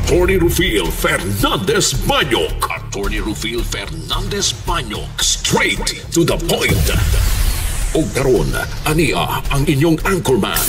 Attorney Rufil Fernandez Banyok. Attorney Rufil Fernandez Banyok. Straight to the point. Og karon, ania ang inyong anchorman.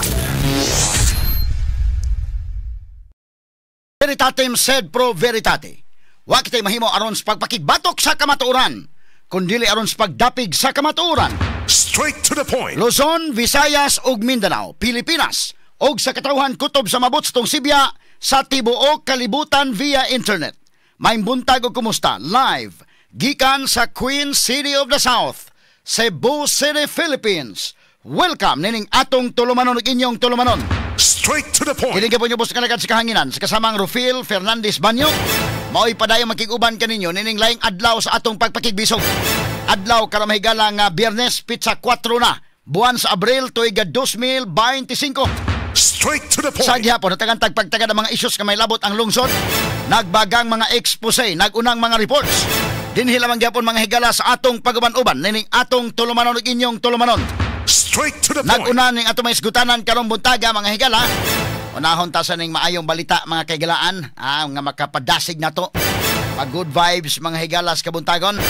Veritatem sed pro veritate. Wa kitay mahimo aron sa pagpakigbatok sa kamatuoran, kundili aron sa pagdapig sa kamatuoran. Straight to the point. Luzon, Visayas ug Mindanao, Pilipinas ug sa katawhan kutob sa mabot tong Sibya sa tibuok kalibutan via internet. Maayong buntag ug kumusta live gikan sa Queen City of the South, Cebu City, Philippines. Welcome nining atong tulumanon ug inyong tulumanon. Straight to the point. Kini gyapon yung boss kalagad sa kahanginan sa kasamang Rufil Fernandez Banyok. Mao'y padayong makig-uban kaninyo nining laing adlaw sa atong pagpakigbisog. Adlaw karon mahigala nga Biyernes, pitsa 4 na, buwan sa Abril tuig 2025. Straight to the point. Sa gihapon, natagan tagpagtagad ang mga isyus nga may labot ang lungsod, nagbagang mga expose, nagunang mga reports. Dinhi lamang gihapon mga higala sa atong paguban-uban nining atong tulumanon ug inyong tulumanon. Straight to the point. Naguna ning atong mga isgutanan karong buntaga mga higala. Unahon ta sa ning maayong balita mga kahigalaan, nga makapadasig nato. Pag good vibes mga higalas kabuntagon.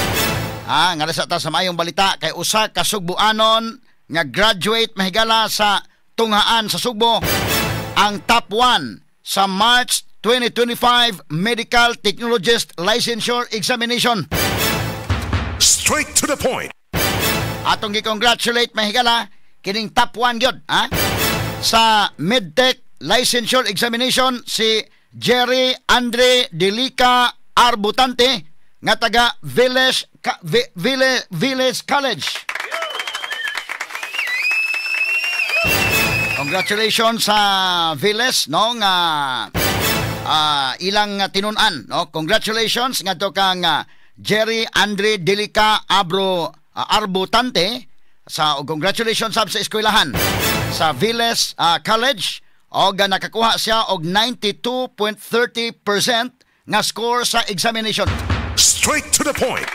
Nga sa ta sa maayong balita kay usa ka Sugboanon nga graduate mahigala sa Tunghaan sa Sugbo ang top 1 sa March 2025 Medical Technologist Licensure Examination. Straight to the point. Atong gi-congratulate mahigala kining top 1 gyud, ha? Sa MedTech Licensure Examination si Jerry Andre Delica Arbutante nga taga Village Village College. Congratulations sa Village, no, nga ilang tinun-an, no. Congratulations ngadto kang Jerry Andre Delica Abro Arbutante sa congratulations sab sa eskwelahan sa Village College og nakakuha siya og 92.30% nga score sa examination. Straight to the point.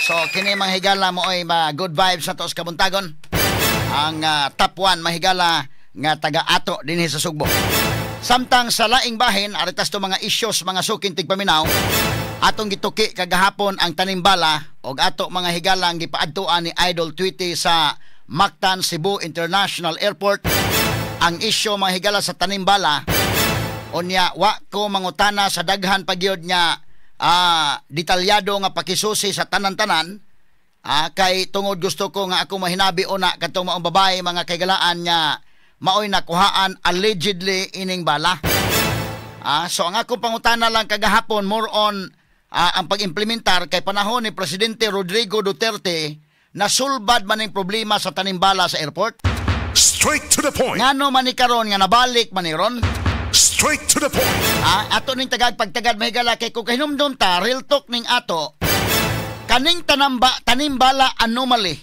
So kini mga higala mo ay good vibes na to sa kabuntagon. Ang top 1 mahigala nga taga ato dinhi sa Sugbo. Samtang sa laing bahin aritas to mga isyos mga suking tigpaminaw, atong gituki kagahapon ang tanimbala og ato mga higala ang gipaadtuan ni Idol Tweety sa Mactan Cebu International Airport. Ang isyo mga higala sa tanimbala, unya wa ko mangutana sa daghan pagyud nga detalyado nga pakisusi sa tanan-tanan, kay tungod gusto ko nga ako mahinabi una kadtong maong babae mga kaigalaan nga maoy nakuhaan allegedly ining bala. So ang akong pangutana lang kagahapon more on ang pag-implementar kay panahon ni Presidente Rodrigo Duterte nasulbad man ning problema sa tanimbala sa airport. Straight to the point. Ngano man ni karon nga nabalik man ni ron? Straight to the point. Ato ning tagad pagtagad mahigala kay kung kahinumdum ta real talk ning ato kaning tanimbala anomaly,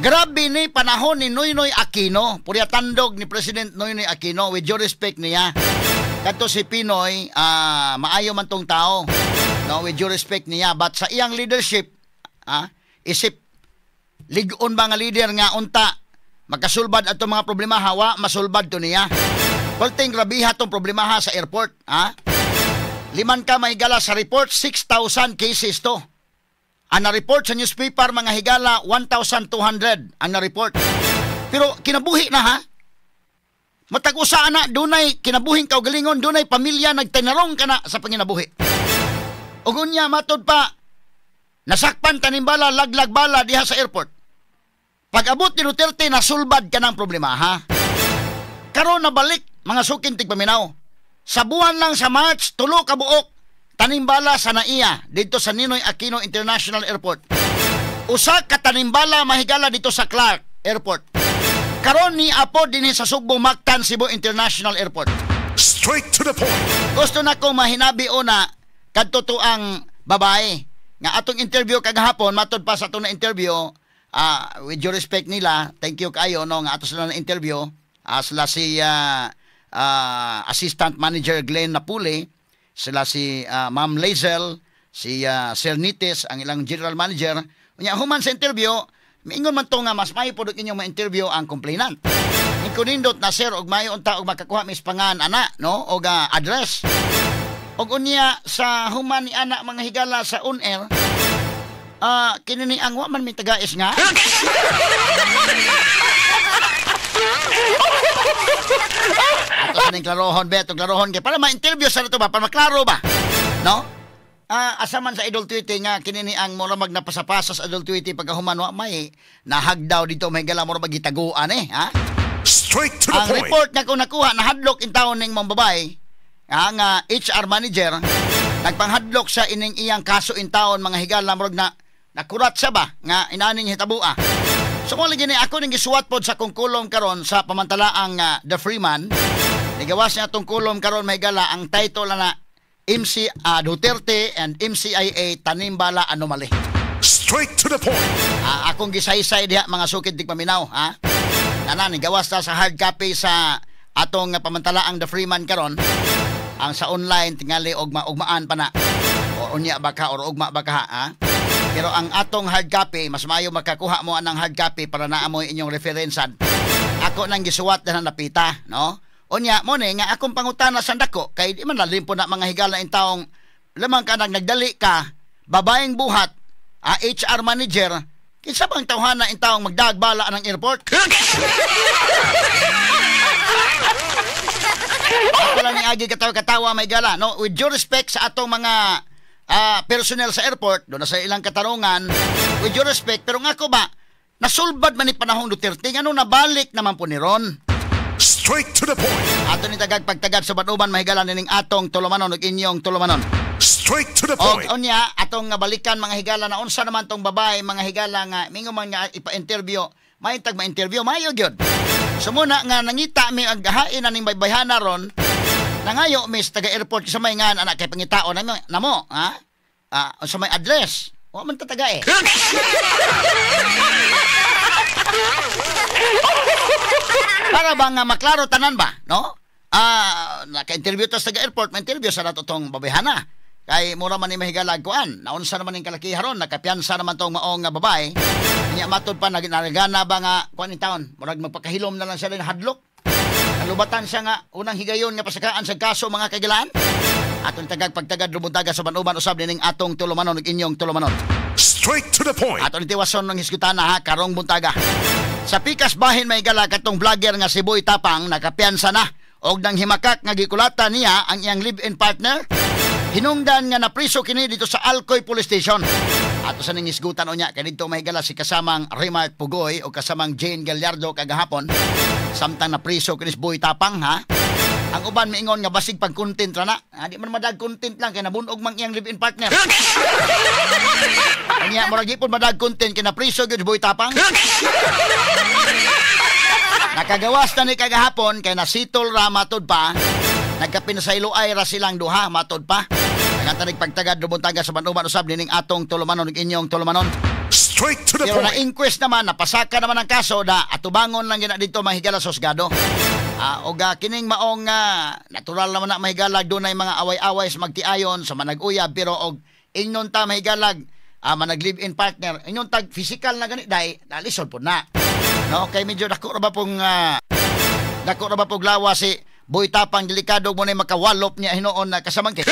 Grabe ni panahon ni Noynoy Aquino, purya tandog ni President Noynoy Aquino, with due respect niya. Kadto si Pinoy, maayo man tong tao, no, with due respect niya, but sa iyang leadership, isip lig-on ba nga leader nga unta makasulbad atong mga problema, hawa masulbad to niya. Palting grabiha tong problemaha sa airport, ha? Liman ka mahigala sa report, 6,000 cases to. Ang na-report sa newspaper mga higala, 1,200 ang na-report. Pero kinabuhi na, ha? Matag-usa na, dunay kinabuhing kaugalingon, dunay pamilya nagtinarong ka na sa panginabuhi. Ug unya matod pa, nasakpan tanimbala, laglag bala diha sa airport. Pag-abot ni Duterte, nasulbad ka ng problema, ha? Karon nabalik mga suking tigpaminaw. Sa buwan lang sa March, tulo ka buok tanimbala sa NAIA dito sa Ninoy Aquino International Airport. Usa ka tanimbala mahigala dito sa Clark Airport. Karon ni apo dinhi sa Sugbo Mactan Cebu International Airport. Straight to the point. Gusto na ko mahinabi una kadto to ang babae nga atong interview kagahapon, matod pa sa atong na interview, with due respect nila, thank you kayo no nga ato sila na interview. Sila si Assistant Manager Glenn Napuli, sila si Ma'am Lazel, si Sir Nites, ang ilang General Manager. Unya human sa interview, miingon man to nga mas may pud inyong ma-interview ang complainant. Ikunindot na, sir, og maayo unta og makakuha mis pangan ana, no, og address. Og unya sa human ni ana, mga higala, sa on air, kini ni ang wa man mi tagais nga. Ato sa ning klarohon, beto klarohon kay para ma-interview sa nato ba, para maklaro ba, no? Asa man sa Idol Tweety nga kini ni ang mura mag napasapasa sa Idol Tweety pagkahuman wa may nahagdaw dito, may higala, mura magitaguan eh, ha? Straight to the Ang point. Report nga kung nakuha, nahadlok in taon ning mong babae, ang HR manager, nagpanghadlok sa ining iyang kaso in taon, mga higala, murag na nakurat siya ba nga inaning hitabua. So kung lagi ni ako ning gisuwat pod sa kong kulom karon sa pamantalaang The Freeman, nigawas niya atong kulom karon, mga higala, ang title na MC Duterte and MCIA Tanimbala Anomaly. Straight to the point. Akong gisaysay diha, mga sukid tigpaminaw, ha. Nana ni gawas ta sa hard copy sa atong pamantalaang The Freeman karon. Ang sa online tingali og maugmaan pa na. O unya baka or ugma baka, ha. Pero ang atong hard copy, mas maayo makakuha mo anang hard copy para naa mo inyong referensan. Ako nang gisuwat na napita, no? Unya mo ni nga akong pangutana sa dako kay di man lalimpo na, mga higala, in taong lamang ka nagdali ka babaeng buhat, HR manager, kinsa bang tawhana in taong magdagbala ng airport? Ako lang ni agi katawa-katawa, may gala, no? With due respect sa atong mga personnel sa airport, doon na sa ilang katarungan, with due respect, pero nga ko ba, nasulbad man ni panahong Duterte, ngano nabalik naman po ni Ron? Straight to the point. Ato ni tagag pagtagad sa banuban, mahigala, nining atong tulumanon ug inyong tulumanon. Straight to the Og point. unya atong nga balikan, mga higala, na unsa naman tong babae, mga higala, nga mingo man nga ipa-interview, maintag ma-interview, maayo gyud. So muna nga nangita mi ang gahain na ning baybayhana ron, nangayo mi sa taga airport sa may ngan anak kay pangitao namo namo, ha? Sa may address. Wa man tataga eh. Para ba nga maklaro tanan ba, no? Naka-interview ta sa taga airport, ma-interview sa nato tong babayhana. Kay mura man ni mahigalag kuan. Naunsa naman ning kalakiharon, nakapiyansa naman tong maong nga babae. Nya matud pa nagana ba nga kuan in taon, murag magpakahilom na lang siya din hadlok. Nalubatan siya nga unang higayon nga pasakaan sa kaso, mga kagilaan. Atong tagag pagtagad rumuntaga sa banuban usab nining atong tulumanon ug inyong tulumanon. Straight to the point. Ato ni tiwason ng hisgutana, ha, karong buntaga. Sa pikas bahin, may gala, katong vlogger nga si Boy Tapang nakapiyansa na og nang himakak nga gikulata niya ang iyang live-in partner. Hinungdan nga napriso kini dito sa Alcoy Police Station. Ato sa ning hisgutan unya kay didto, mahigala, si kasamang Remark Pugoy o kasamang Jane Gallardo kagahapon samtang napriso kini si Boy Tapang, ha. Ang uban miingon nga basig pag content ra na. Ha, di man madag content lang kay nabunog mang iyang live-in partner. Kanya murag di pud madag content kay napriso gyud si Boy Tapang. Nakagawas na ni kagahapon kay nasitol ra matud pa. Nagkapinasayloay ra silang duha matud pa. Nagatanig pagtagad rumuntaga sa banuban usab nining atong tulumanon ug inyong tulumanon. Straight to the Pero point. na inquest naman, napasaka naman ang kaso na atubangon lang gina dito, mahigala, sa husgado. Og kining maong natural naman na, mahigalag, dunay mga away-away sa magtiayon sa manag-uyab, pero og ingnon ta, mahigalag, manag live-in partner, ingnon tag physical na gani dai, nalisod po na. No, kay medyo dako ra ba pong lawa si Boy Tapang, delikado mo na makawalop niya hinuon na kasamangkit.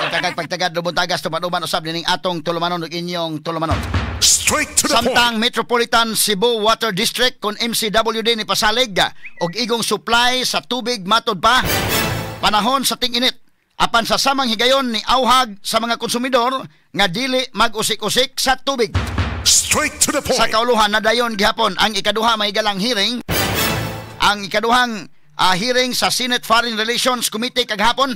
Pagtagag pagtagad rumuntagas tumanuman usab nining atong tulumanon ug inyong tulumanon. Straight to the point. Samtang Metropolitan Cebu Water District kon MCWD ni pasalig og igong supply sa tubig matod pa panahon sa ting-init. Apan sa samang higayon ni auhag sa mga konsumidor nga dili mag-usik-usik sa tubig. Straight to the Sa point. kauluhan na dayon gihapon ang ikaduha, mahigalang, hearing. Ang ikaduhang hearing sa Senate Foreign Relations Committee kagahapon.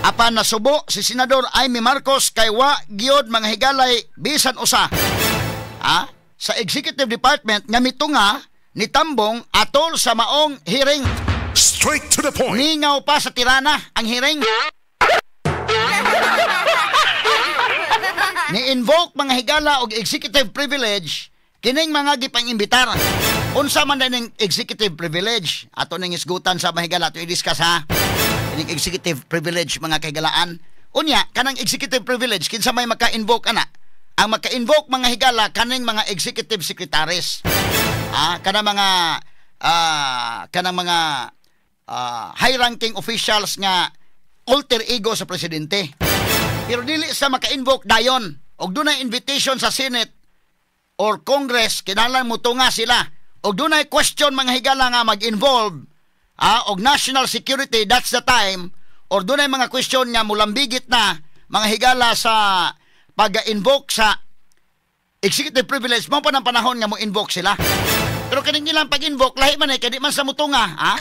Apan nasubo si Senador Imee Marcos kay wa gyud, mga higalay, bisan usa sa Executive Department nga mitunga ni tambong atol sa maong hearing. Straight to the point. Ningaw pa sa tirana ang hearing. Ni-invoke, mga higala, og executive privilege kining mga gipang-imbitar. Unsa man ning executive privilege? Ato ning isgutan sa mahigala, ato i-discuss, ha. Kining executive privilege, mga kahigalaan. Unya, kanang executive privilege, kinsa may maka-invoke ana? Ang maka-invoke, mga higala, kaning mga executive secretaries. Kanang mga high-ranking officials nga alter ego sa presidente. Pero dili sa maka-invoke dayon. Og dunay invitation sa Senate or Congress, kinahanglan mo tunga sila. Og dunay question, mga higala, nga mag-involve og national security, that's the time, or dunay mga question nga mulambigit na, mga higala, sa pag-invoke sa executive privilege, mao pa ng panahon nga mo invoke sila. Pero kaning ilang pag-invoke, lahi man eh, kay di man sa mutunga, ha?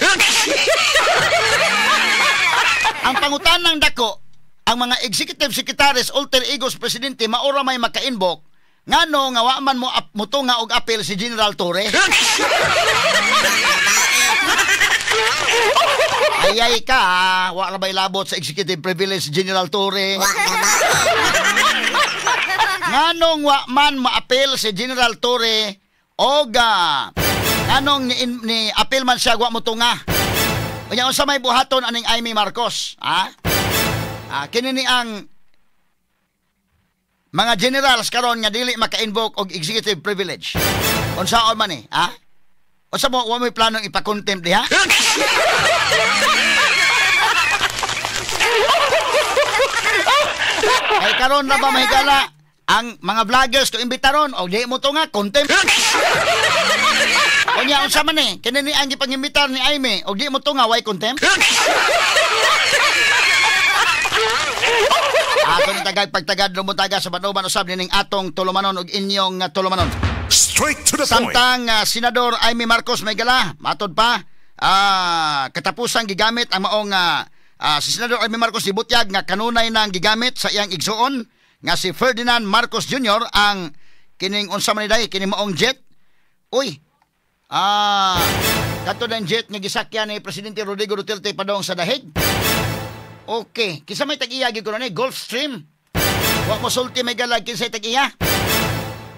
Ang pangutanang dako, ang mga executive secretaries, alter egos presidente, maura may maka-invoke, ngano nga wa man mo mutunga og appeal si General Torre? Ayay ka, ha? Wa ra ba'y labot sa executive privilege si General Torre? Nganong wa man maapil si General Torre og nganong ni apil man siya wa mo tunga? Unya unsa may buhaton aning Imee Marcos, ha? Kini ni ang mga generals karon nga dili maka-invoke og executive privilege. Unsaon man ni, ha? Unsa mo, wa mo'y planong ipa-contempt diha? Ay karon na ba, mahigala, ang mga vloggers ko imbitaron og di mo to nga contempt. Unya unsa man ni? Kini ni ang gipangimbitar ni Imee og di mo to nga way contempt? Ato ni tagag pagtagad lumuntaga sa banuban usab nining atong tulumanon og inyong tulumanon. Straight to the point. Samtang Senador Imee Marcos may gala, matod pa katapusang gigamit ang maong si Senador Imee Marcos gibutyag nga kanunay nang gigamit sa iyang igsuon nga si Ferdinand Marcos Jr. ang kining unsa man ni day kining maong jet. Uy. Kato ng jet nga gisakyan ni Presidente Rodrigo Duterte padong sa Dahig. Okay, kinsa may tag-iya gyud kuno ni Gulfstream. Wa mo sulti, may galag, kinsay tag-iya.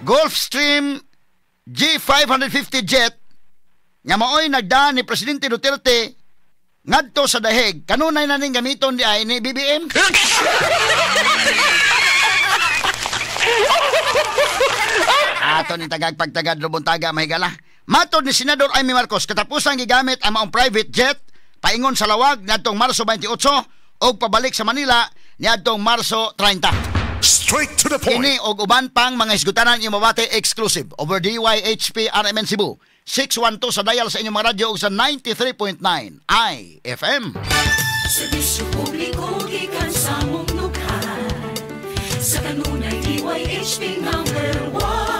Gulfstream G550 jet nga maoy nagdaan ni Presidente Duterte ngadto sa Dahig. Kanunay na ning gamiton di ay ni BBM. Ato ni tagag pagtagad lubuntaga, mahigala. Matod ni Senador Imee Marcos, katapusang gigamit ang maong private jet paingon sa Lawag ngadtong Marso 28 og pabalik sa Manila niadtong Marso 30. Straight to the point. Kini og uban pang mga hisgutanan inyong mabati exclusive over DYHP RMN Cebu 612 sa dial sa inyong mga radyo ug sa 93.9 IFM. Serbisyo publiko gikan sa mong dughan. Sa kanunay DYHP number 1.